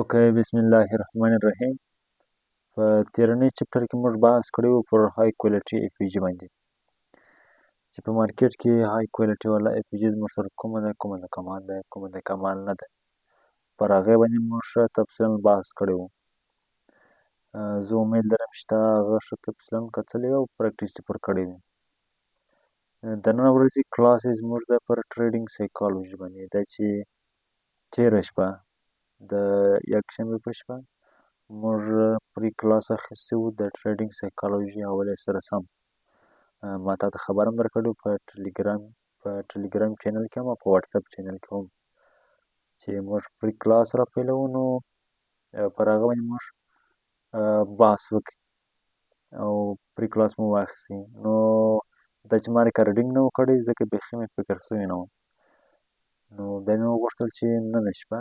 Okay، بسم الله الرحمن الرحیم. په تیرنۍ chapter کې موږ بحث کړی و پر high quality FVG باندې، چې په مارکیټ کې high quality والا FVG زموږ سره کومه ده، کومه د کمال ده، کومه د کمال نه ده. پر هغې باندې موږ ښه تفصیلا بحث کړی و. زه امید لرم چې تا هغه ښه تفصیلا کتلی او practice دې پر کړی وي. د نن ورځې کلاس زموږ ده پر trading psychology باندې. دا چې تېره شپه د یکشنبې په شپه موږ free کلاس اخیستی و د trading psychology حوالې سره سم، ما تا ته خبر هم درکړی په ټلیګرام channel کې هم او په واتساپ channel کې هم چې موږ free کلاس را پیلوو، نو پر هغه باندې موږ بحث وکړي او free کلاس مو واخیستی. نو دا چې ما recording نه و کړی، ځکه بیخي مې فکر شوی نه و. نو بیا مې وغوښتل چې نن شپه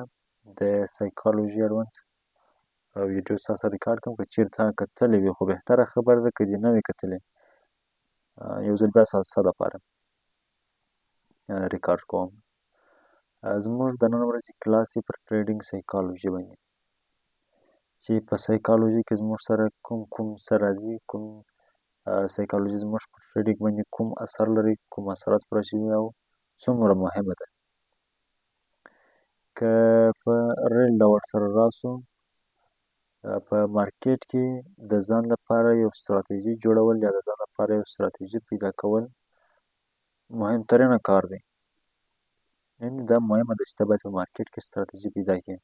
د سایکالوژي اړوند ویډیو ستا سره ریکارډ کړم. که چېرې تا کتلې وي خو بهتره خبره ده، که دې نه وي کتلې یو ځل بیا ستا لپاره ریکارډ کوم. زموږ د نن ورځې کلاس پر trading psychology باندې، چې په سایکالوژي کې زموږ سره کوم کوم څه راځي، کوم سایکالوژي زموږ پر trading باندې کوم اثر لري، کوم اثرات پر اچوي او څومره مهمه ده. که په ریل ډول سره راسو، په مارکیټ کې د ځان لپاره یو ستراتیژي جوړول یا د ځان لپاره یو ستراتیژي پیدا کول مهمترینه کار دی. یعنې دا مهمه ده چې ته باید په مارکیټ کې ستراتیژي پیدا کړې،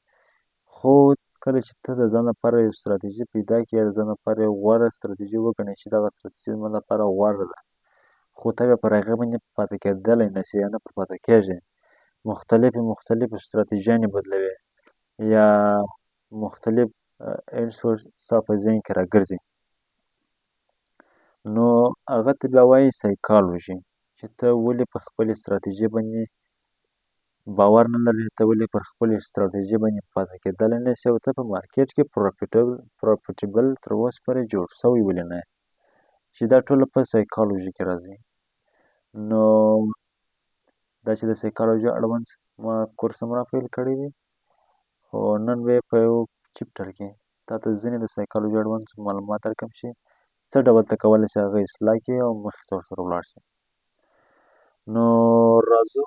خو کله چې ته د ځان لپاره یو ستراتیژي پیدا کړې یا د ځان لپاره یو غوره ستراتیژي وګڼې چې دغه ستراتیژي زما لپاره غوره ده، خو ته بیا پر هغې باندې پاتې کېدلی نه شې یا نه پر پاتې کېږې، مختلفې مختلفې ستراتیژیانې بدلوې یا مختلف عنصر ستا په ذهن کې راګرځي، نو هغه ته بیا وایي سایکالوژي، چې ته ولې په خپلې ستراتیژي باندې باور نه لرې، ته ولې پر خپلې ستراتیژي باندې پاتې کېدلی نه شې او ته په مارکیټ کې profitable تر اوسه پورې جوړ شوی ولې نه، چې دا ټوله په سایکالوژي کې راځي. نو دا چې د سایکالوژي اړوند ما کورس هم را پیل کړی دی، خو نن به په یو chapter کې تا ته ځینې د سایکالوژي اړوند معلومات درکړم چې څه ډول ته کولی شې هغه اصلاح کړې او مخې ته ورسره ولاړ شې. نو راځو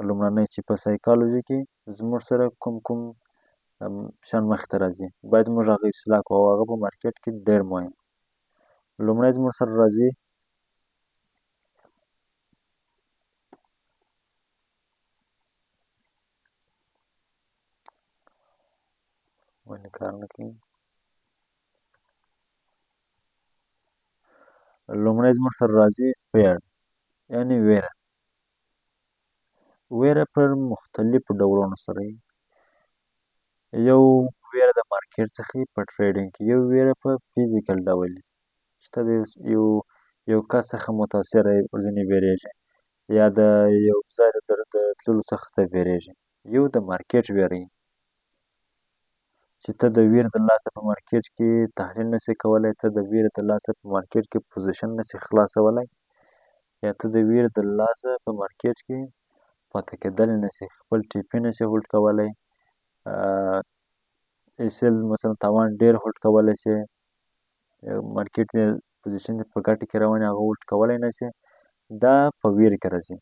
لومړنی چې په سایکالوژي کې زموږ سره کوم کوم شیان مخې ته راځي، باید موږ هغه اصلاح کړو او هغه په مارکیټ کې ډېر مهم. لومړی زموږ سره راځي ولې کار نه کوي؟ لومړی زموږ سره راځي fear، یعنی ویره. ویره پر مختلفو ډولونو سره، یو ویره د مارکیټ څخه په trading کې، یو ویره په physical ډول چې ته د یو کس څخه متاثره یې، ورځینې ویرېږې، یا د یو ځای د تللو څخه ته ویرېږې. یو د مارکیټ ویره چې ته د ویرې د لاسه په مارکیټ کې تحلیل نشې کولی، ته د ویرې د لاسه په مارکیټ کې position نشې خلاصولی، یا ته د ویرې د لاسه په مارکیټ کې پاتې کېدلی نشې، خپل TP نشې hold کولی، SL مثلا تاوان ډېر hold کولی شې، مارکیټ position په ګټه کې روان هغه hold کولی نشې، دا په ویرې کې راځي.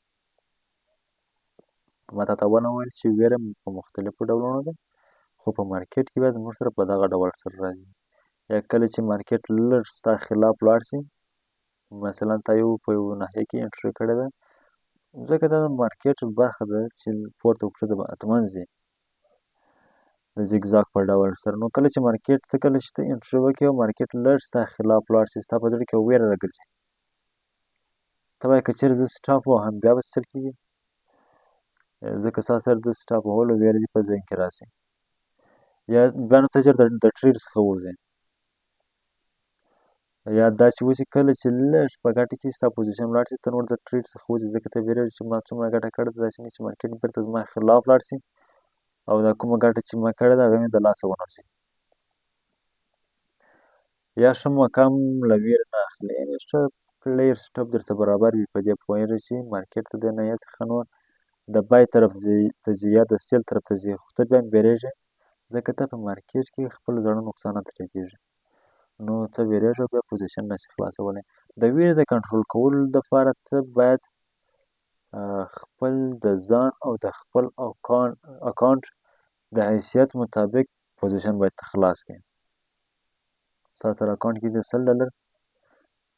ما تا ته ونه ویل چې ویره په مختلفو ډولونو ده، خو په مارکیټ کې بیا زموږ سره په دغه ډول سره راځي. یا کله چې مارکیټ لږ ستا خلاف لاړ شي، مثلا تا یو په یو ناحیه کې entry کړې ده، ځکه دا د مارکیټ برخه ده چې پورته او کښته به حتما ځي د زیګزاګ په ډول سره. نو کله چې مارکیټ ته کله چې ته entry وکړې او مارکیټ لږ ستا خلاف لاړ شي، ستا په زړه کې ویره راګرځي، ته وایې که چېرې زه stop ووهم بیا به څه چل کېږي، ځکه ستا سره د stop وهلو ویره دې په ذهن کې راشي، یا بیا نو ته ژر د trade څخه ووځې. یا داسې وشي کله چې لږ په ګټه کې ستا position لاړ شي، ته نور د trade څخه وځې، ځکه ته ویرېږې چې ما څومره ګټه کړې ده، داسې نه چې مارکیټ بېرته زما خلاف لاړ شي او دا کومه ګټه چې ما کړې ده هغه مې د لاسه ونه وځي. یا ښه مقام له ویرې نه اخلي، یعنې ښه clear setup درته برابر وي، په دې پوهېږې چې مارکیټ ته د ناحیې څخه نور د buy طرف ته ځي یا د sell طرف ته ځي، خو ته بیا هم ویرېږې، ځکه ته په مارکیټ کې خپل زاړه نقصانات راځېږي، نو ته وېرېږې او بیا پوزیشن نشي خلاصولی. د ویرې د کنټرول کولو دپاره ته باید خپل د ځان او د خپل اکاونټ د حیثیت مطابق پوزیشن باید خلاص کړې. ستا سره اکاونټ کې د $100،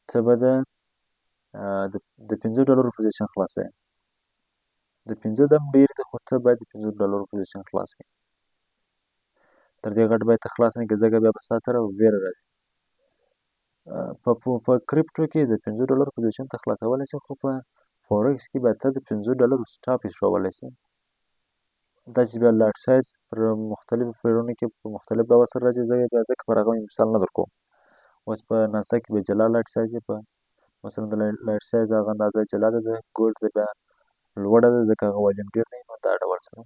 ته به د $5 پوزیشن خلاصوې. د 5 دم ډېر دی، خو ته باید د $5 پوزیشن خلاص کړې. تر دې غټ باید ته خلاص نه کړې، ځکه بیا به ستا سره ویره راځي. په کریپټو کې د $5 پوزیشن ته خلاصولی شې، خو په فورکس کې باید ته د $5 سټاپ ایښوولی شې. دا چې بیا لاټ سایز پر مختلفو پیرونو کې په مختلف ډول سره راځي، زه بیا ځکه پر هغه مثال نه درکوم. اوس په ناسا کې بیا جلا لاټ سایز دی، په مثلا د لاټ سایز هغه اندازه جلا ده، د ګولډ د بیا لوړه ده، ځکه هغه والیوم ډېر دی. نو دا ډول سره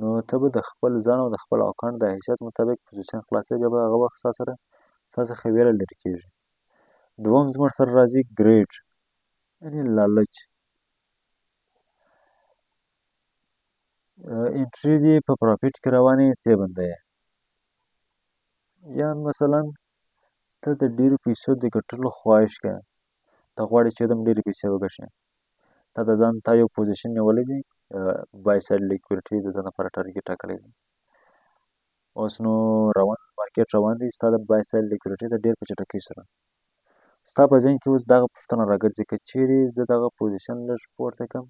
نو ته به د خپل ځان او د خپل اکاونټ د حیثیت مطابق پوزیشن خلاصوې، بیا به هغه وخت ستا سره ستا څخه ویره لرې کېږي. دوم زموږ سره راځي ګریډ، یعنې لالچ. انټري دې په پروفیټ کې روانې ته بندوې، یا مثلا ته د ډېرو پیسو د ګټلو خواهش کوې، ته غواړې چې دم ډېرې پیسې وګټې، تا د ځان تا یو پوزیشن نیولی دی، بای سایډ لیکویډیټي د ځان لپاره ټارګېټ ټاکلی دی. اوس نو روان مارکیټ روان دی، ستا د بای سایډ لیکویډیټي ته ډېر په چټکۍ سره. ستا په ذهن کې اوس دغه پوښتنه راګرځي، که چیرې زه دغه پوزیشن لږ پورته کړم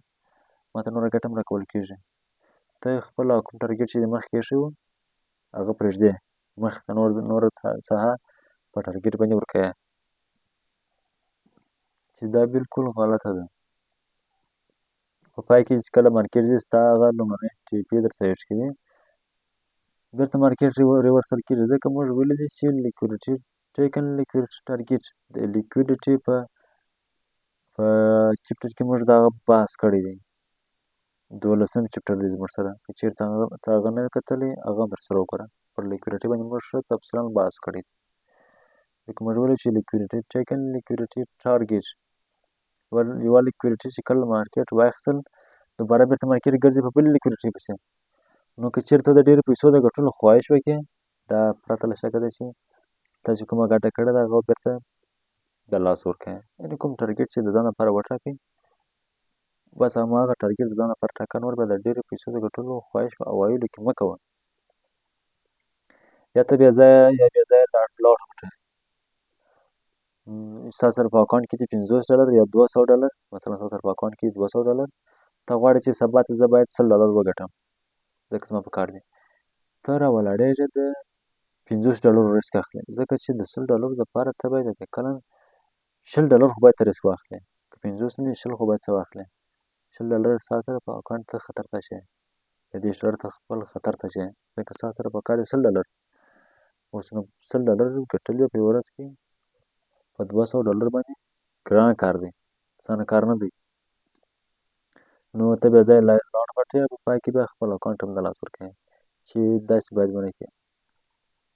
ما ته نوره ګټه هم راکول کېږي. ته خپل کوم ټارګېټ چې دې مخکې ایښی و هغه پرېږدې، مخې ته نوره ساحه په ټارګېټ باندې ورکوې، چې دا بالکل غلطه ده. په پای کې چې کله مارکیټ ځي ستا هغه لومړنی ټي پي درته هیټ کوي، بیرته مارکیټ ریورسل کېږي. ځکه موږ ویلي دي چې لیکویډیټي ټیکن لیکویډیټي ټارګېټ، د لیکویډیټي په چپټر کې موږ دا بحث کړی دی، 12 چپټر دی زموږ سره. که چېرته ته هغه نه وي کتلی هغه هم درسره وګوره. پر لیکویډیټي باندې موږ ښه تفصیلا بحث کړی دی. ځکه موږ ویلي چې لیکویډیټي ټیکن لیکویډیټي ټارګېټ، یوه لیکویډیټي چې کله مارکیټ واخیستل دوباره بیرته مارکیټ ګرځي په بلې لیکویډیټي پسې. نو که چېرته د ډېرو پیسو د ګټلو خواهش وکړې، دا پرته له شکه ده چې تا چې کومه ګټه کړې ده هغه بیرته د لاس ورکوې. یعنې کوم ټارګېټ چې د ځان لپاره وټاکې بس هماغه ټارګېټ د ځان لپاره ټاکه، نور به د ډېرو پیسو د ګټلو خواهش په اوایلو کې مه کوه. یا ته بې ځایه یا بې ځایه لاټ وټاکې. ستا سره په اکاونټ کې دي $50 یا $200، مثلا ستا سره په اکاونټ کې $200، ته غواړې چې سبا ته زه باید $100 وګټم ځکه زما په کار دی، ته راولاړېږې د $50 ریسک اخلې، ځکه چې د $100 دپاره ته باید کله $20 خو باید ته ریسک واخلې، که 50 نه وي 20 خو باید څه واخلې. $20 ستا سره په اکاونټ ته خطر ته اچوې، د $30 ته خپل خطر ته اچوې، ځکه ستا سره په کار دی $100. اوس نو $100 ګټل په یوه ورځ کې په $200 باندې ګران کار دی، اسانه کار نه دی. نو ته بې ځایه لاټ غټې، په پای کې بیا خپل اکاونټ هم د لاس ورکوې، چې داسې باید ونه کړې.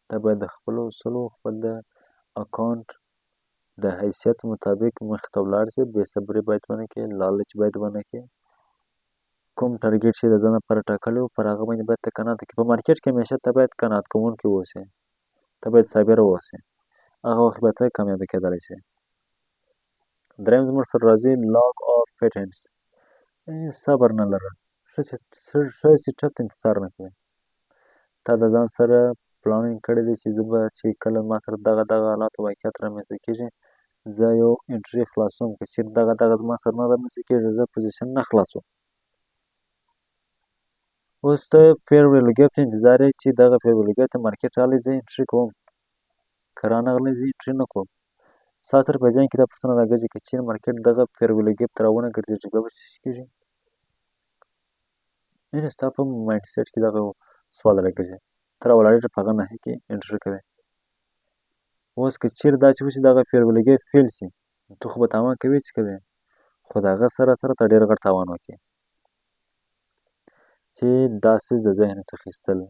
ته باید د خپلو اصولو خپل د اکاونټ د حیثیت مطابق مخې ته ولاړ شې، بې صبري باید ونه کړې، لالچ باید ونه کړې. کوم ټارګېټ چې د ځان لپاره ټاکلی و پر هغه باندې باید ته قناعت وکړې. په مارکیټ کې همیشه ته باید قناعت کوونکی واوسې، ته باید صابره واوسې، هغه وخت به ته کامیابه کېدلی شې. دریم زموږ سره راځي لاک آف پیټنس، یعنې صبر نه لرل، ښه سیټ اپ ته انتظار نه کوي. تا د ځان سره پلانینګ کړی دی چې زه به چې کله ما سره دغه دغه حالات او واقعیت رامنځته کېږي زه یو انټري خلاصوم، که چېرې دغه دغه زما سره نه رامنځته کېږي زه پوزیشن نه خلاصوم. اوس ته فیر ویلو ګیپ ته انتظار یې چې دغه فیر ویلو ګیپ ته مارکیټ راغلی زه انټري کوم، که رانغلی زه انټري نه کوم. ستا سره په ذهن کې دا پوښتنه راګرځي که چېرې مارکیټ دغه فیر ویلو ګیپ ته راونه ګرځېږي بیا به څه کېږي؟ یعنې ستا په مایند سیټ کې دغه سوال راګرځي، ته راولاړېږې په هغه ناحیه کې انټري کوې. اوس که چېرې داسې وشي دغه فیر ویلو ګیپ فیل شي، ته خو به تاوان کوې چې کوې، خو د هغه سره سره ته ډېر غټ تاوان وکړې. چې داسې د ذهن څخه ایستل،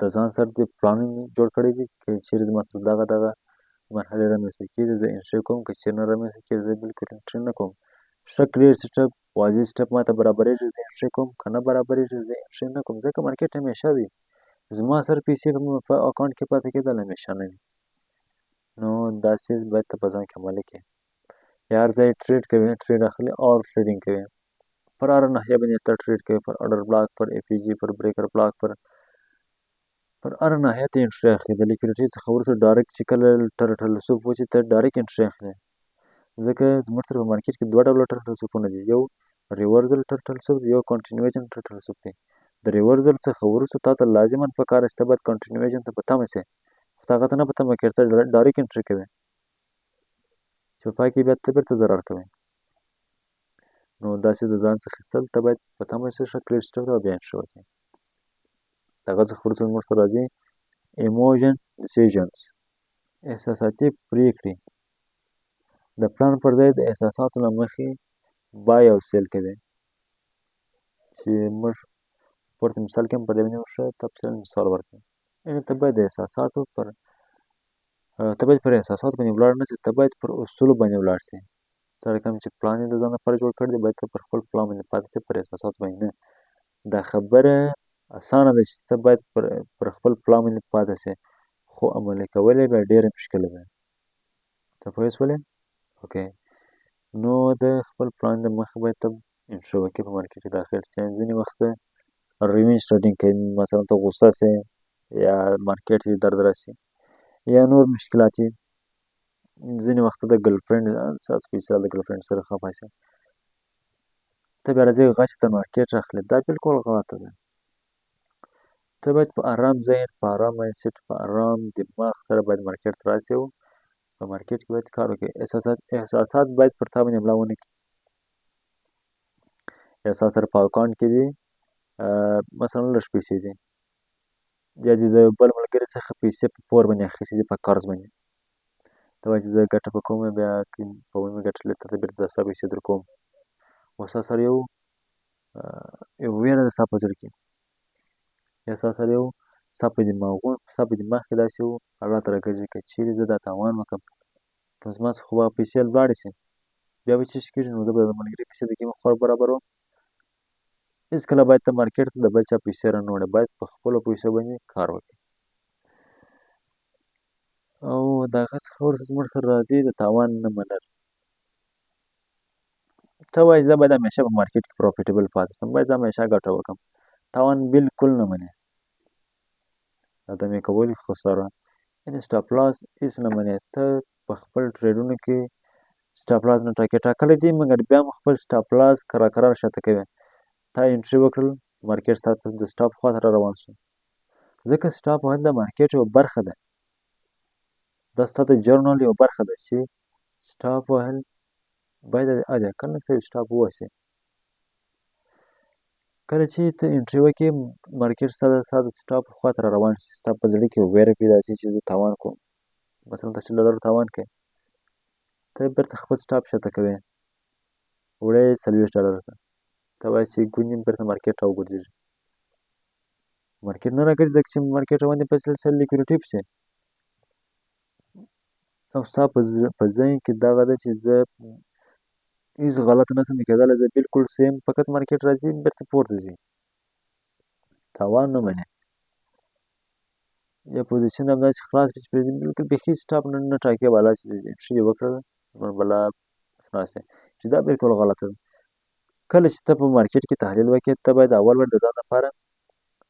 د ځان سره دې پلانینګ جوړ کړی دی که چېرې زما سره دغه دغه مرحلې رامنځته کېږي زه انټري کوم، که چېرې نه رامنځته کېږي زه بالکل انټري نه کوم. ښه کلیر سیټ اپ واضح سیټ اپ ماته برابرېږي زه انټري کوم، که نه برابرېږي زه انټري نه کوم، ځکه مارکیټ همیشه دی. زما سره پیسې په اکاونټ کې پاتې کېدل همیشه نه وي. نو دا څیز باید ته په ځان کې عملي کړې. یا هر ځای trade کوي، trade اخلي او trading کوي، پر هره ناحیه باندې ته trade کوي، پر order block، پر FVG، پر breaker block، پر هره ناحیه ته entry اخلي. د liquidity څخه وروسته direct چې کله turtle soup وشي، ته direct entry اخلي. ځکه زموږ سره په مارکیټ کې دوه ډوله turtle soup ونه دي، یو reversal turtle soup دی، یو continuation turtle soup دی. د reversal څخه وروسته تا ته لازما پکار ده چې ته باید continuation ته په تمه شې، خو ته هغه ته نه په تمه کېږې، ته direct entry کوې چې په پای کې بیا ته بېرته ضرر کوې. نو داسې د ځان څخه ایستل، ته باید په تمه شې ښه clear step ته بیا entry وکړې. د هغه څخه وروسته موږ سره راځي emotion decisions، احساساتي پرېکړې. د پلان پر ځای د احساساتو له مخې buy او sell کوي، چې موږ پورته مثال کې هم پر دې باندې ښه تفصیلا مثال ورکړ. یعنې ته باید پر احساساتو باندې ولاړ نه شې، ته باید پر اصولو باندې ولاړ شې. څه رقم چې پلان یې د ځان لپاره جوړ کړی دی، باید ته پر خپل پلان باندې پاتې شې، پر احساساتو باندې نه. دا خبره اسانه ده چې ته باید پر خپل پلان باندې پاتې شې، خو عملي کول یې بیا ډېره مشکله ده. ته پوه شولې؟ okay، نو د خپل پلان د مخې باید ته entry وکړې، په مارکیټ کې داخل شې. ځینې وخت revenge trading کوي، مثلا ته غوسه شې یا مارکیټ یې درد راشي یا نور مشکلات یې. ځینې وخت د girlfriend ستاسو پیسې د girlfriend سره خفه شې، ته بیا راځې غچ ته مارکیټ اخلې، دا بالکل غلطه ده. ته باید په ارام ذهن، په ارام mindset، په ارام دماغ سره باید مارکیټ ته راشې او په مارکیټ کې باید کار وکړې. احساسات باید پر تا باندې حمله ونه کړي. احساس سره په اکاونټ کې دي مثلا لږ پیسې دي، یا دې د بل ملګري څخه پیسې په پور باندې اخیستې دي، په قرض باندې، ته وایې چې زه ګټه به کوم، بیا که په ومې ګټلې ته بېرته دا ستا پیسې در کوم. اوس ستا سره یو ویره ده ستا په زړه کې، یا ستا سره یو ستا په دماغو، ستا په دماغ کې داسې یو حالت راګرځي، که چېرې زه دا تاوان وکړم نو زما څخه خو به پیسې لاړې شي، بیا به څه کېږي، نو زه به د ملګري پیسې د کیمې خور برابروم. هېڅکله باید ته مارکیټ ته د بل چا پیسې رانه وړې، باید په خپلو پیسو باندې کار وکړې. او د هغه څخه وروسته زموږ سره راځي د تاوان نه منل. ته وایې زه باید همیشه په مارکیټ کې profitable پاتې شم، باید زه همیشه ګټه وکړم، تاوان بالکل نه منې. عدم قبول خساره، یعنې stop loss هېڅ نه منې. ته په خپل trade ونو کې stop loss نه ټاکې، ټاکلی دی مګر بیا هم خپل stop loss کرار کرار شاته کوې. تا entry وکړل، مارکیټ ستا د stop خواته را روان شو، ځکه stop وهل د مارکیټ یوه برخه ده، دا ستا د journal یوه برخه ده چې stop وهل باید حداقل نه یو stop ووهسې. کله چې ته entry وکړې، مارکیټ ستا د stop خواته را روان شي، ستا په زړه کې ویره پیدا شي چې زه تاوان کوم، مثلا ته 100 ډالر تاوان کوې، ته بېرته خپل stop شاته کوې، وړې 40 ډالر ته، ته وایې چې ګوندې بېرته مارکیټ راوګرځېږي. مارکیټ نه راګرځي، ځکه چې مارکیټ روان دی په سلسله liquidity پسې. او ستا په ذهن کې دغه ده چې زه هېڅ غلط نه شم کېدلی، زه بالکل سیم، فقط مارکیټ راځي بېرته پورته ځي، تاوان نه منې. یا position همداسې خلاص کړي چې پرېږدي، بالکل بیخي stop نه ټاکې، بالا چې entry دې وکړله نو بلا ناست چې دا بالکل غلطه ده. کله چې ته په مارکیټ کې تحلیل وکړې، ته باید اول باید د ځان لپاره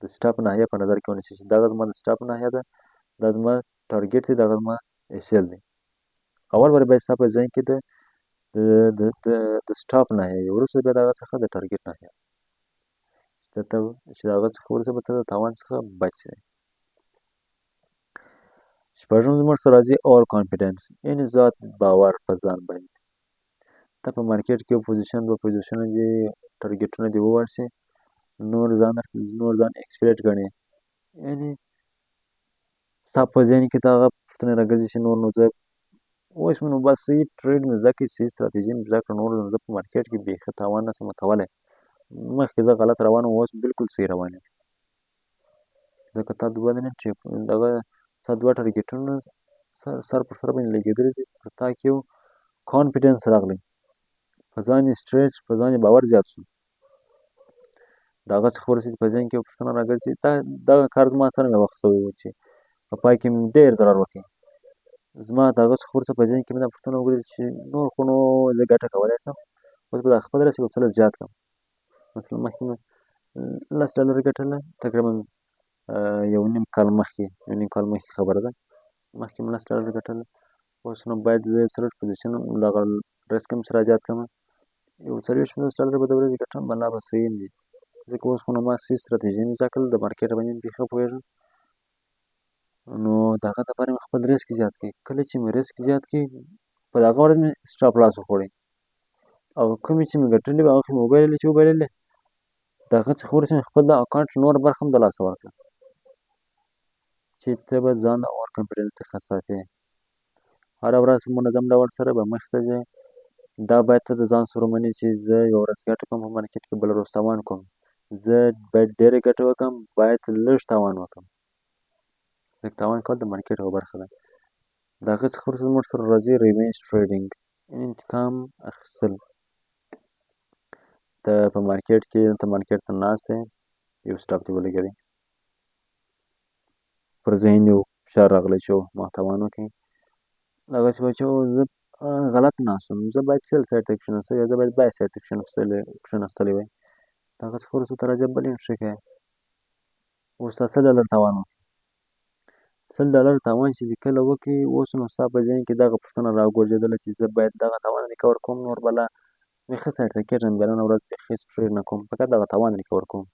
د stop ناحیه په نظر کې ونیسې چې دغه زما د stop ناحیه ده، دا زما target دی، دغه زما SL دی. اول ور باید ستا په ذهن کې د stop ناحیه وي، وروسته بیا د هغه څخه د target ناحیه، چې د هغه څخه وروسته به ته د تاوان څخه بچ شې. شپږم زموږ سره راځي over confidence، یعنې ذات باور په ځان باندې. ته په مارکیټ کې یو position، دوه position ونه دي، target ونه دي ووهل شي، نور ځان expert ګڼې، یعنې ستا په ذهن کې دغه پوښتنه راګرځي چې نور نو زه اوس مې نو بس صحیح trade مې زده کړي، صحیح ستراتیژي مې زده کړه، نور نو زه په مارکیټ کې بیخي تاوان نه شم کولی، مخکې زه غلط روان وم، اوس بالکل صحیح روان یم. ځکه تا دوه نه چې دغه ستا دوه target ونه سر پر سر باندې لګېدلي دي، په تا کې یو confidence راغلی، په ځان یې stretch، په ځان یې باور زیات شو. د هغه څخه وروسته په ذهن کې یوه پوښتنه راګرځي. دغه کار زما سره یو وخت شوی و چې په پای کې مې ډېر ضرر وکړ. زما د هغه څخه وروسته په ذهن کې مې دا پوښتنه وګرځي چې نور خو نو زه ګټه کولی شم، اوس به دا خپل رسک یو څه لږ زیات کړم. مثلا مخکې مې 10 ډالر ګټله، تقریبا یو نیم کال مخکې خبره ده، مخکې مې 10 ډالر ګټله. اوس نو باید زه یو څه لږ position دغه risk هم چې را زیات کړم، یو 40-50 ډالر به د ورځې ګټم، لا به صحیح دي، ځکه اوس خو نو ما صحیح ستراتیژي مې زده کړل، د مارکیټ باندې مې ښه پوهېږم. نو د هغه دپاره مې خپل risk زیات کړ. کله چې مې risk زیات کړ، په دغه ورځ مې stop loss وخوړی او کومې چې مې ګټلې وې، هغه خو مې وبایللې چې وبایللې. د هغه څخه وروسته مې خپل د اکاونټ نوره برخه هم د لاسه ورکړه. چې ته به ځان د over confidence څخه ساتې، هره ورځ په منظم ډول سره به مخ ته ځې. دا باید ته د ځان سره ومنې چې زه یوه ورځ ګټه کوم په مارکیټ کې، بله ورځ تاوان کوم. زه باید ډېره ګټه وکړم، باید لږ تاوان وکړم، لږ تاوان کول د مارکیټ یوه برخه ده. د هغه څخه وروسته زموږ سره راځي revenge trading، انتقام اخیستل. ته په مارکیټ کې، ته مارکیټ ته ناست یې، یو stop دې ولګېدی، پر ذهن یو فشار راغلی چې ما تاوان وکړ. دغسې به چې زه غلط ناست وم، زه باید sell side ته کښېناستلی، زه باید buy side ته کښېناستلی وای. د هغه څخه وروسته ته راځې، بل entry کوې. اوس تا 100 ډالر تاوان وکړ. 100 ډالر تاوان چې دې کله وکړي، اوس نو ستا په ذهن کې دغه پوښتنه راوګرځېدله چې زه باید دغه تاوان recover کوم، نور بله ښه side ته کېږم، بیا نن ورځ بیخي هېڅ trade نه کوم، فقط دغه تاوان recover کوم.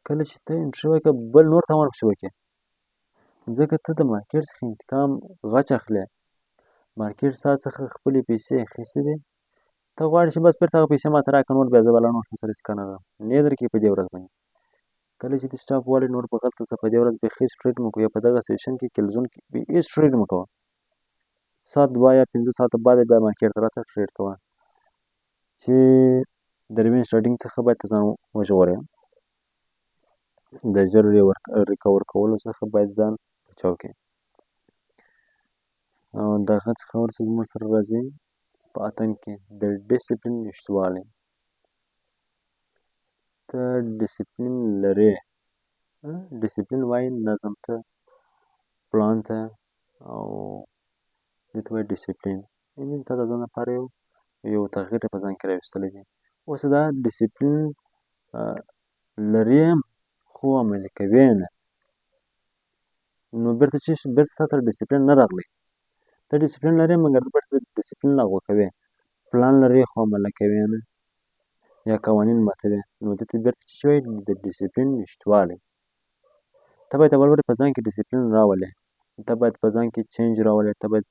کله چې ته entry وکړې، بل نور تاوان پسې وکړې، ځکه ته د مارکیټ څخه انتقام، غچ اخلې. مارکیټ ستا څخه خپلې پیسې اخیستې دي، ته غواړې چې بس بېرته هغه پیسې ماته راکړه، نور بیا زه بله نور سره هېڅ کار نه لرم. نه درکوي په دې ورځ باندې. کله چې دې stop ووهلی، نور به غلطه ځه، په دې ورځ بیخي هېڅ trade مه کوه، یا په دغه session کې، kill zone کې هېڅ trade مه کوه. ساعت دوه یا 5 ساعته بعد بیا مارکیټ ته راځه، trade کوه. چې د revenge trading څخه باید ته ځان وژغورې، د ژر recover کولو څخه باید ځان بچاو کړې. او د هغه څخه وروسته زموږ سره راځي په اتم کې د ډیسپلین نشتوالی. ته ډیسپلین لرې؟ ډیسپلین وایي نظم ته، پلان ته، او دې ته وایي ډیسپلین. یعنې ته د ځان لپاره یو تغییر په ځان کې راوستلی دی. اوس دا ډیسپلین لرې خو عملي کوې نه، نو بیرته چې بیرته تا سره ډیسپلین نه راغلی. ته ډیسپلین لرې، مګر بیرته ډیسپلین لغوه کوې. پلان لرې خو عملي کوې نه، یا قوانین ماتوې، نو دې ته بیرته چې وایي د ډیسپلین نشتوالی. ته باید اول په ځان کې ډیسپلین راولې، ته باید په ځان کې change راولې، ته باید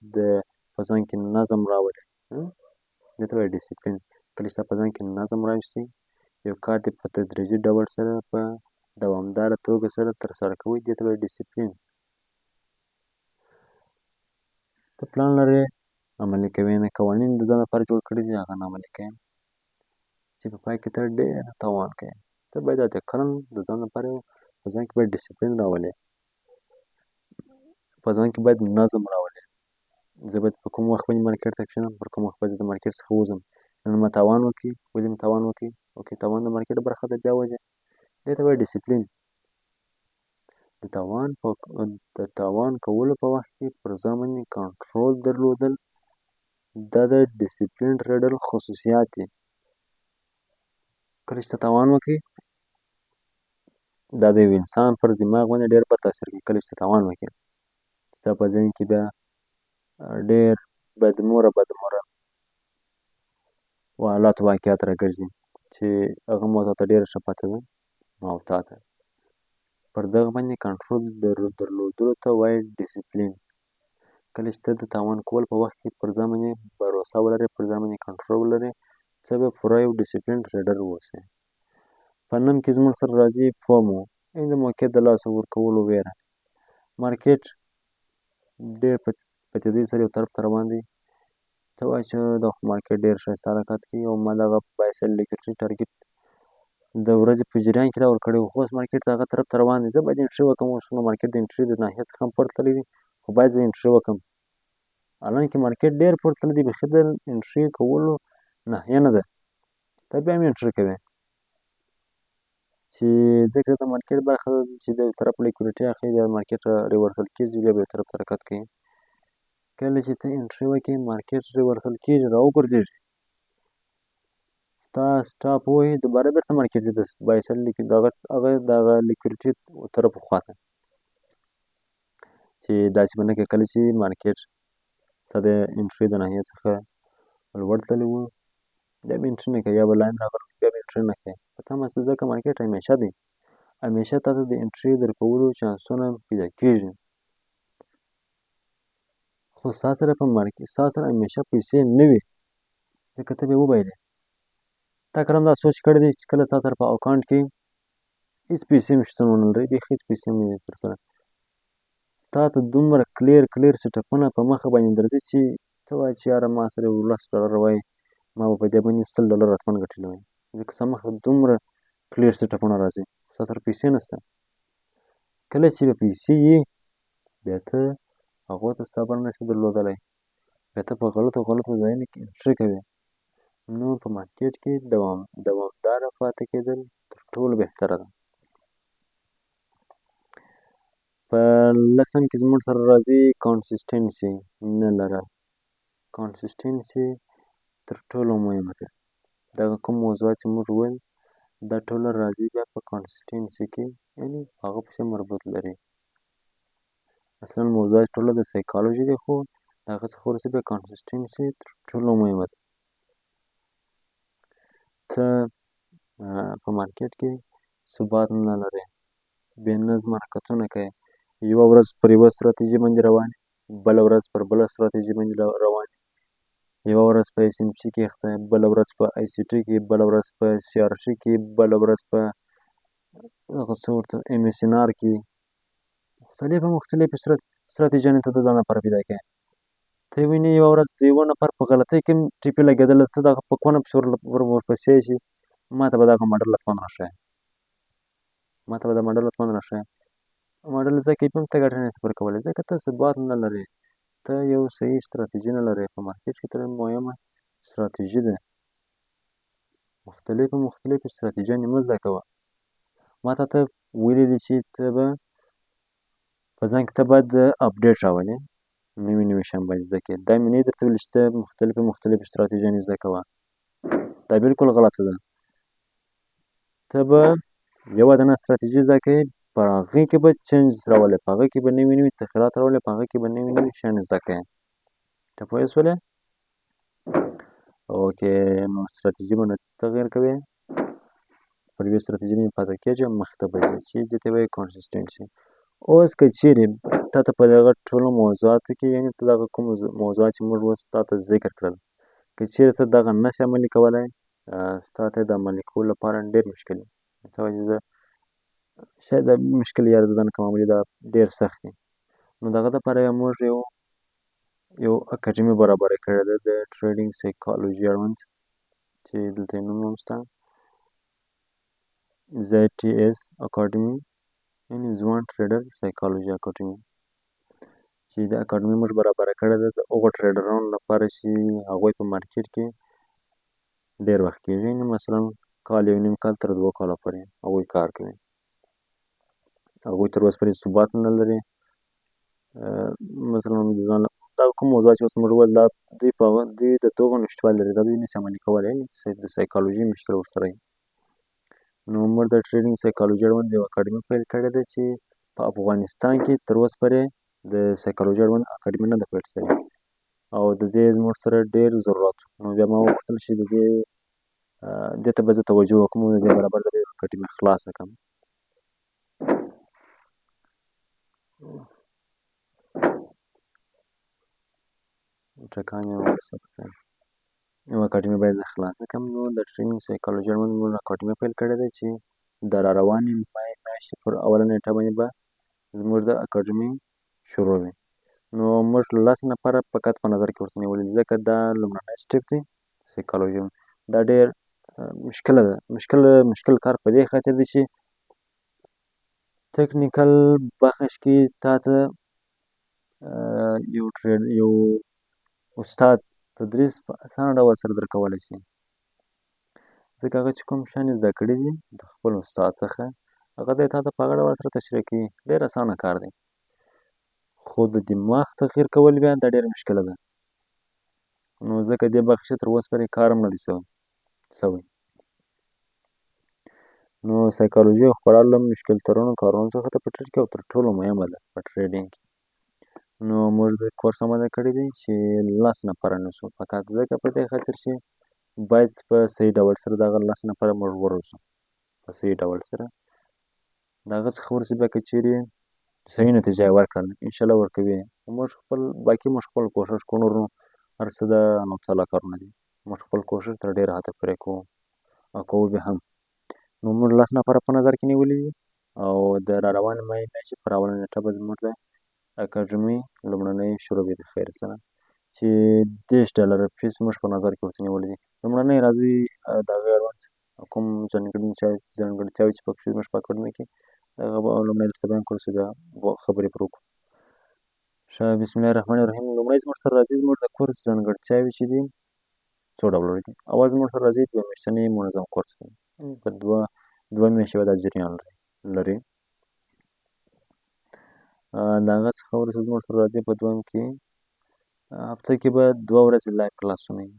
په ځان کې نظم راولې. دې ته وایي ډیسپلین. کله چې تا په ځان کې نظم راوستی، یو کار دې په تدریجي ډول سره په دوامداره توګه سره ترسره کوي، دې ته وایي ډیسپلین. ته پلان لرې، عملي کوې نه، قوانین د ځان لپاره جوړ کړي دي، هغه نه عملي کوې، چې په پای کې ته ډېر تاوان کوې. ته باید د کړن د ځان لپاره په ځان کې باید ډیسپلین راولې، په ځان کې باید نظم راولې. زه باید په کوم وخت باندې مارکیټ ته کښېنم، پر کوم وخت باید د مارکیټ څخه ووځم. نن ما تاوان وکړي، ولې مې تاوان وکړي؟ okay، تاوان د مارکیټ برخه ده، بیا وځې. دې ته وایي ډیسپلین. د تاوان کولو په وخت کې پر ځان باندې کنټرول درلودل، دا د discipline trader خصوصیات دي. کله چې ته تاوان وکړي، دا د یو انسان پر دماغ باندې ډېر بد تاثیر کوي. کله چې ته تاوان وکړي، ستا په ذهن کې بیا ډېر بدموره بدموره حالات، واقعیات راګرځي چې هغه مو ته ډېره ښه پته ده. او تا ته پر دغه باندې کنټرول درلودلو ته وایي ډیسپلین. کله چې ته د تاوان کولو په وخت کې پر ځان باندې باور ولرې، پر ځان باندې کنټرول ولرې، ته به پوره یو discipline trader واوسې. په نهم کې زموږ سره راځي FOMO، یعنې د موقعیت د لاسه ورکولو ویره. مارکیټ ډېر په تیزۍ سره یو طرف ته روان دی، ته وایې چې دا خو مارکیټ ډېر ښایسته حرکت کوي او ما دغه buy sell liquidity target د ورځې په جریان کې را ورکړی و، خو اوس مارکیټ هغه طرف ته روان دی، زه باید entry وکړم. اوس نو مارکیټ د entry د ناحیې څخه هم پورته تللی دی، خو باید زه entry وکړم، حالانکه مارکیټ ډېر پورته تللی دی، بیخي د entry کولو ناحیه نه ده، ته بیا هم entry کوې. چې ځکه د مارکیټ برخه ده چې د یو طرف liquidity اخلي، بیا مارکیټ reversal کېږي، بیا به طرف حرکت کوي. کله چې ته entry وکړې، مارکیټ reversal کېږي، راوګرځېږي، ستا stop ووهي، دوباره بېرته مارکیټ ځي د buy side دغه هغه دغه liquidity طرف خواته، چې داسې به نه کوي. کله چې مارکیټ ستا د entry د ناحیې څخه لوړ تللی وو، بیا به entry نه کوي، یا به لاندې راغلی، بیا به entry نه کوي. په تمه شه، ځکه مارکیټ همیشه دی، همیشه تا ته د entry درکولو چانسونه پیدا کېږي، خو ستا سره په مارکیټ ستا سره همیشه پیسې نه وي، ځکه ته به وبایلې. تا کله هم دا سوچ کړی دی چې کله ستا سره په اکاونټ کې هېڅ پیسې هم شتون ونه لري، بیخي هېڅ پیسې هم نه وي در سره، تا ته دومره clear clear setup ونه په مخه باندې درځي چې ته وایې چې یاره ما سره یو $10 وای، ما به په دې باندې $100 حتما ګټلي وای، ځکه ستا مخه دومره clear setup ونه راځي، ستا سره پیسې نشته. کله چې به پیسې وي، بیا ته هغو ته صبر نه شې درلودلی، بیا ته په غلطو غلطو ځایونو کې entry کوې. نو په مارکیټ کې دوامداره پاتې کېدل تر ټولو بهتره ده. په لسم کې زموږ سره راځي consistency نه لرل. consistency تر ټولو مهمه ده. دغه کوم موضوع چې موږ وویل، دا ټوله راځي بیا په consistency کې، یعنی هغه پسې مربوط لري. اصلا موضوع ټوله د سایکولوژي دی، خو د هغه څخه وروسته بیا consistency تر ټولو مهمه ده. ته په مارکیټ کې ثبات نه لرې، بې نظمه حرکتونه کوې، یوه ورځ پر یوه ستراتیژي باندې روان یې، بله ورځ پر بله ستراتیژي باندې روان یې، یوه ورځ په SMC کې اخته یې، بله ورځ په ICT کې، بله ورځ په CRT کې، بله ورځ په هغه څه ورته MSNR کې، مختلفې مختلفې ستراتیژیانې ته د ځان لپاره پیدا کوې. ته وینې یوه ورځ د یوه نفر په غلطۍ کې هم TP لګېدله، ته دغه په کونه پسې ورپسې شي، ما ته به دغه ماډل حتما راښایي، ما ته به دا ماډل حتما راښایي. ماډل ځکه هم ته ګټه نه شې پر کولی، ځکه ته ثبات نه لرې، ته یو صحیح ستراتیژي نه لرې. په مارکیټ کې تر مهمه ستراتیژي ده، مختلفې مختلفې ستراتیژیانې مه زده کوه. ما تا ته ویلي دي چې ته به په ځان کې ته باید update راولې، نوي نوي شیان باید زده کړې. دا مې نه درته ویلي چې ته مختلفې مختلفې ستراتیژیانې زده کوه، دا بالکل غلطه ده. ته به یوه دانه ستراتیژي زده کوې، په هغې کې به change راولې، په هغې کې به نوي نوي تغیرات راولې، په هغې کې به نوي نوي شیان زده کوې. ته پوه شولې؟ okay، نو ستراتیژي به نه تغییر کوې، پر یوې ستراتیژي باندې پاتې کېږي او مخې ته به ځې، چې دې ته وایي consistency. اوس که چیرې تا ته په دغه ټولو موضوعاتو کې، یعنې ته دغه کوم موضوعات چې موږ اوس تا ته ذکر کړل، که چیرې ته دغه نه شې عملي کولی، ستا ته د عملي کولو لپاره ډېر مشکل وي. ته وایې زه شاید دا مشکل یاره زه دا نه کوم عملي، دا ډېر سخت دي. نو دغه دپاره بیا موږ یو اکاډمي برابره کړې ده د trading psychology اړوند، چې دلته یې نوم هم شته، ZTS اکاډمي، یعنې ځوان trader psychology academy، چې د اکاډمي موږ برابره کړې ده د هغو ټریډرانو لپاره چې هغوی په مارکیټ کې ډېر وخت کېږي، یعنې مثلا کال، یو نیم کال تر 2 کالو پورې هغوی کار کوي، هغوی تر اوسه پورې ثبات نه لري. مثلا د ځان دا کوم موضوع چې اوس موږ وویل، دا دوی په هغه دوی د دغو نشتوالي لري، دا دوی نه شي عملي کولی، د سایکولوژي مشکل ورسره وي. نو موږ د trading psychology اړوند یوه اکاډمي پیل کړې ده چې په افغانستان کې تر اوسه پورې د سایکولوژي اړوند اکاډمي نه ده پیل شوې، او د دې زموږ سره ډېر ضرورت و. نو بیا ما وغوښتل چې د دې ته به زه توجه وکړم او د دې برابر د اکاډمي خلاصه کړم. ټکان یې ورسره یوه اکاډمي باید زه خلاصه کړم. نو د trading psychology اړوند موږ اکاډمي پیل کړې ده چې د را روانې مې میاشتې پر اوله نېټه باندې به زموږ د اکاډمي شروع وي. نو موږ لس نفره فقط په نظر کې ورته نیولي دي، ځکه دا لومړنی step دی سایکولوژي. دا ډېر مشکله ده، مشکل کار په دې خاطر دی چې technical بخش کې تا ته یو trade یو استاد تدریس په اسانه ډول سره درکولی شي. ځکه هغه چې کوم شیان زده کړي دي د خپل استاد څخه، هغه دی تا ته په هغه ډول سره تشریح کوي. ډېر اسانه کار دی، خو د دماغ تغییر کول بیا دا ډېره مشکله ده. نو ځکه دې برخې تر اوسه پورې کار هم نه دی شوی. نو سایکولوژي خورا له مشکل ترینو کارونو څخه ده په ټریډ کې، او تر ټولو مهمه ده په ټریډینګ کې. نو موږ د کورس آماده کړی دی چې 10 نفره نیسو فقط، ځکه په دې خاطر چې باید په صحیح ډول سره دغه 10 نفره موږ وروزو په صحیح ډول سره. د هغه څخه وروسته بیا که چیرې صحیح نتیجه یې ورکړله، انشاءالله ورکوي. موږ خپل باقي موږ خپل کوښښ کوو، نور نو هر څه د الله تعالی کارونه دي. موږ خپل کوښښ تر ډېره حده پورې کوو او کوو به هم. نو موږ 10 نفره په نظر کې نیولي دي، او د را روانې مې میاشتې پر اوله نېټه به زموږ د اکاډمي لومړنۍ شروع وي د خیر سره، چې $30 فیس موږ په نظر کې ورته نیولي دي. لومړنۍ راځي د هغې اړوند کوم ځانګړتیاوې چې پکې زموږ په اکاډمي کې، هغه به لومړی درته بیان کړو، چې بیا خبرې پر وکړو. ښه، بسم الله الرحمن الرحیم. لومړی زموږ سره راځي زموږ د کورس ځانګړتیاوې چې دي څو ډوله دي. اول زموږ سره راځي 2 میاشتنی منظم کورس دی، په دوه میاشتې به دا جریان لري. د هغه څخه وروسته زموږ سره راځي په دویم کې هفته کې به 2 ورځې live کلاسونه وي،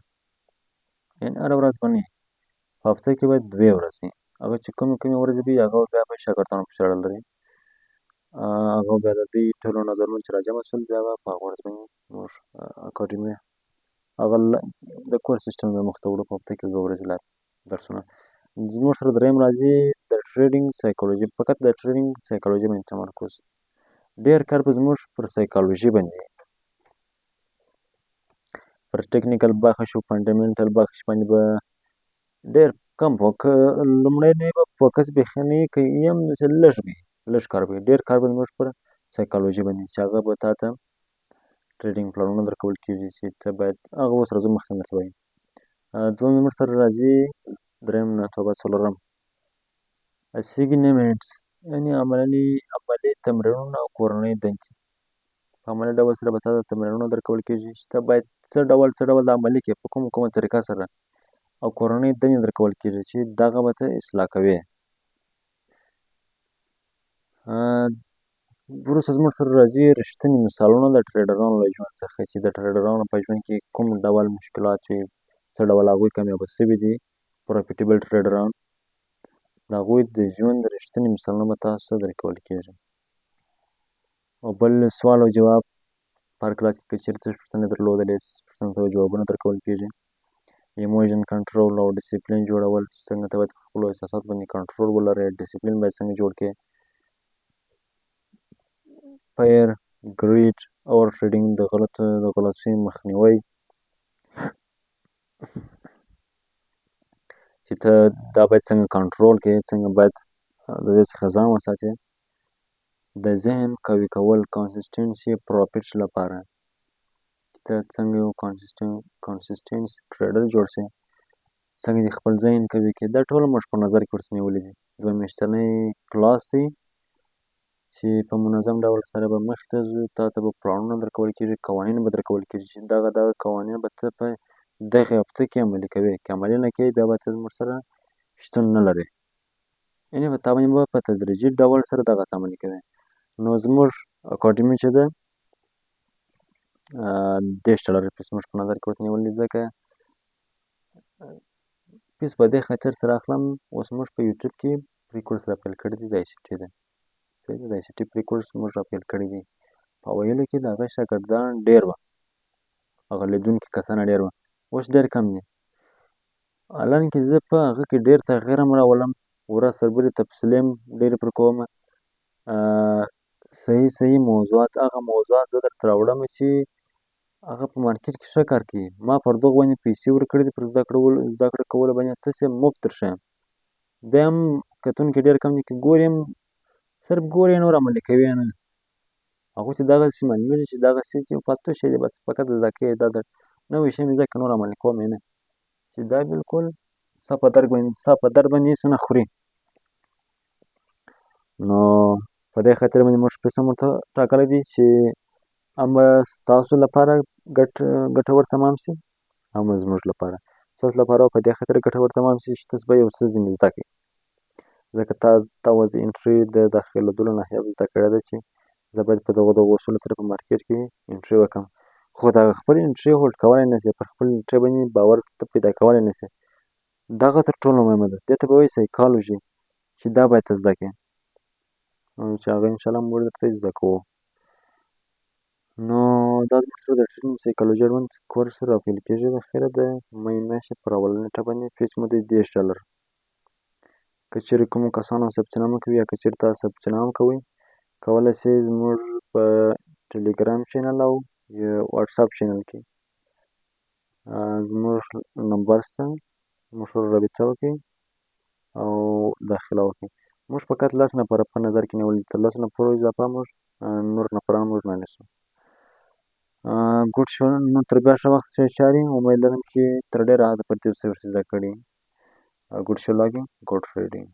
یعنې هره ورځ به نه وي، په هفته کې به 2 ورځې وي. هغه چې کومې کومې ورځې به وي هغه بیا به شاګردانو پسې اړه لري. هغه بیا د دوی ټولو نظرونو چې راجمع شول، بیا به په هغه ورځ باندې موږ اکاډمي هغه د کورس سیستم به مخته وړو. په هفته کې 2 ورځې live درسونه. زموږ سره دریم راځي د ټریډینګ سایکولوژي، فقط د ټریډینګ سایکولوژي باندې تمرکز. ډېر کار به زموږ پر سایکولوژي باندې، پر ټکنیکل برخه شو، فنډامنټل برخه شو باندې به ډېر کم لومړی دی به فوکس بیخي نه وي، که یې هم داسې لږ وي، لږ کار به وي. ډېر کار به زموږ پر سایکولوژي باندې، چې هغه به تا ته ټریډینګ پلانونه درکول کېږي چې ته باید هغه اوس راځو مخکې درته وایم. دویم زموږ سره راځي دریم نه توبه څلورم اسیګنمنټس، یعنې عملي تمرینونه او کورنۍ دندې. په عملي ډول سره به تا ته تمرینونه درکول کېږي چې ته باید څه ډول د عملي کې په کومه کومه طریقه سره، او کورنۍ دندې درکول کېږي چې دغه به ته اصلاح کوې. وروسته زموږ سره راځي رښتیني مثالونه د ټریډرانو له ژوند څخه، چې د ټریډرانو په ژوند کې کوم ډول مشکلات وي، څه ډول هغوی کامیابه شوي دي، پروفیټیبل ټریډران، د هغوی د ژوند رښتیني مثالونه به تاسو ته درکول کېږي. او بل سوال او جواب، په هر کلاس کې که چېرې څه پوښتنې درلودلې، پوښتنو ته جوابونه درکول کېږي. ایموشن کنټرول او ډیسپلین جوړول، څنګه ته باید په خپلو احساساتو باندې کنټرول ولرې، ډیسپلین باید څنګه جوړ کړې. فیر، ګریډ، اوور ټریډینګ، د غلطیو مخنیوی، چې ته دا باید څنګه کنټرول کړې، څنګه باید د دې څخه ځان وساتې. د ذهن قوي کول، consistency profit لپاره، چې ته څنګه یو consistent trader جوړ شې، څنګه دې خپل ذهن قوي کړې. دا ټول موږ په نظر کې ورته نیولي دي. 2 میاشتنی کلاس دی چې په منظم ډول سره به مخې ته ځو، تا ته به پلانونه درکول کېږي، قوانین به درکول کېږي چې دغه دغه قوانین به ته په دغې هفته کې عملي کوې، که عملي نه کوې بیا به ته زموږ سره شتون نه لرې، یعنې په تا باندې به په تدریجي ډول سره دغه څه عملي کوې. نو زموږ اکاډمي چې ده $30 فیس موږ په نظر کې ورته نیولي، ځکه فیس په دې خاطر سره اخلم. اوس موږ په یوټیوب کې free course را پیل کړی دی، د آی سي ټي دی، صحیح دی، د آی سي ټي free course موږ را پیل کړی دی. په اوایلو کې د هغه شاګردان ډېر وه، هغه لیدونکي کسان ډېر وه، اوس ډېر کم دي. حالانکه زه په هغه کې ډېر تغییر هم راولم، ورځ تر بلې تفصیلي هم ډېرې پر کوم، صحیح صحیح موضوعات، هغه موضوعات زه درته راوړم چې هغه په مارکیټ کې ښه کار کوي. ما پر دغو باندې پیسې ورکړي دي، پر زده کړه کولو باندې تاسې مفت درښیم. بیا هم کتونکي ډېر کم دي، که ګوري هم صرف ګوري، نور عملي کوي نه. هغوی ته دغسې معلومېږي چې دغسې چې فالتو شی دی، بس فقط زده کوي، دا د نوی شی مې زده کړ، نور عملي کوم یې نه، چې دا بالکل ستا په درد باندې هېڅ نه خوري. نو په دې خاطر باندې موږ فیس هم ورته ټاکلی دی چې هم به ستاسو لپاره ګټور تمام شي، هم زموږ لپاره. ستاسو لپاره په دې خاطر ګټور تمام شي چې تاسو به یو څه ځینې زده کړئ، ځکه تا اوس د entry د داخلېدلو ناحیه زده کړې ده چې زه باید په دغو دغو اصولو سره په مارکیټ کې entry وکړم، خو دغه خپل entry hold کولی نه شي، پر خپل entry باندې باور ته پیدا کولی نه شي. دغه تر ټولو مهمه ده، دې ته به وایي سایکالوژي، چې دا باید ته زده کړې، چې هغه انشاءالله موږ درته زده کوو. نو دا زموږ سره د trading سایکالوژي اړوند کورس راپیل کېږي د خیره د مې میاشتې پر اولنۍ نېټه باندې. فیس مو دی $30. که چېرې کومو کسانو ثبت نام کوي یا که چېرې تاسو ثبت نام کوئ، کولی شئ زموږ په ټلګرام چینل او واتساپ چینل کې زموږ نمبر شته، موږ سره رابطه وکړئ او داخله وکړئ. موږ فقط 10 نفره په نظر کې نیولي، تر 10 نفرو اضافه موږ نور نفران موږ نه نیسو. ګډ شو، نو تر بیا ښه وخت، ښې چارې. امید لرم چې تر ډېره حده پر دې څه زده کړي. ګډ شو لاګینګ، ګډ ټریډینګ.